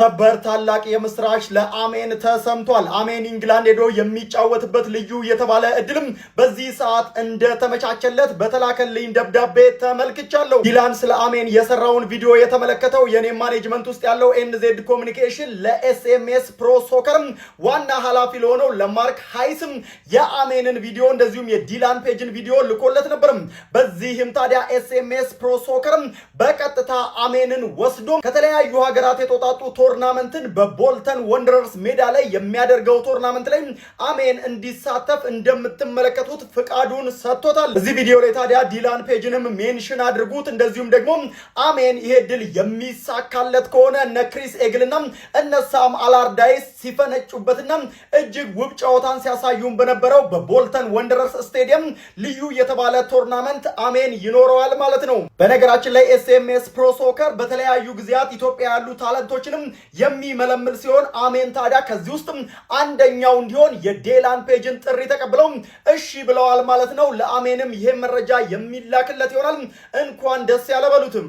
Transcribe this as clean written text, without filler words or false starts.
ሰበር ታላቅ የምስራች ለአሜን ተሰምቷል። አሜን ኢንግላንድ ሄዶ የሚጫወትበት ልዩ የተባለ እድልም በዚህ ሰዓት እንደተመቻቸለት በተላከልኝ ደብዳቤ ተመልክቻለሁ። ዲላን ስለ አሜን የሰራውን ቪዲዮ የተመለከተው የኔ management ውስጥ ያለው NZ Communication ለ SMS Pro Soccer ም ዋና ኃላፊ ለሆነው ለማርክ ሃይስም የአሜንን ቪዲዮ እንደዚሁም የዲላን ፔጅን ቪዲዮ ልኮለት ነበርም። በዚህም ታዲያ SMS Pro Soccer ም በቀጥታ አሜንን ወስዶ ከተለያዩ ሀገራት የተውጣጡ tournament ን በቦልተን ወንደረርስ ሜዳ ላይ የሚያደርገው tournament ላይ አሜን እንዲሳተፍ እንደምትመለከቱት ፍቃዱን ሰጥቶታል። እዚህ ቪዲዮ ላይ ታዲያ ዲላን ፔጅንም mention አድርጉት። እንደዚሁም ደግሞ አሜን ይሄ ድል የሚሳካለት ከሆነ እነ ክሪስ ኤግልና እነ ሳም አላርዳይስ ሲፈነጩበትና እጅግ ውብ ጨዋታን ሲያሳዩን በነበረው በቦልተን ወንደረርስ ስቴዲየም ልዩ የተባለ tournament አሜን ይኖረዋል ማለት ነው። በነገራችን ላይ SMS Pro Soccer በተለያዩ ጊዜያት ኢትዮጵያ ያሉ talent ኦችንም የሚመለምል ሲሆን አሜን ታዲያ ከዚህ ውስጥም አንደኛው እንዲሆን የዴላን ፔጅን ጥሪ ተቀብለው እሺ ብለዋል ማለት ነው። ለአሜንም ይሄ መረጃ የሚላክለት ይሆናል። እንኳን ደስ ያለ በሉትም።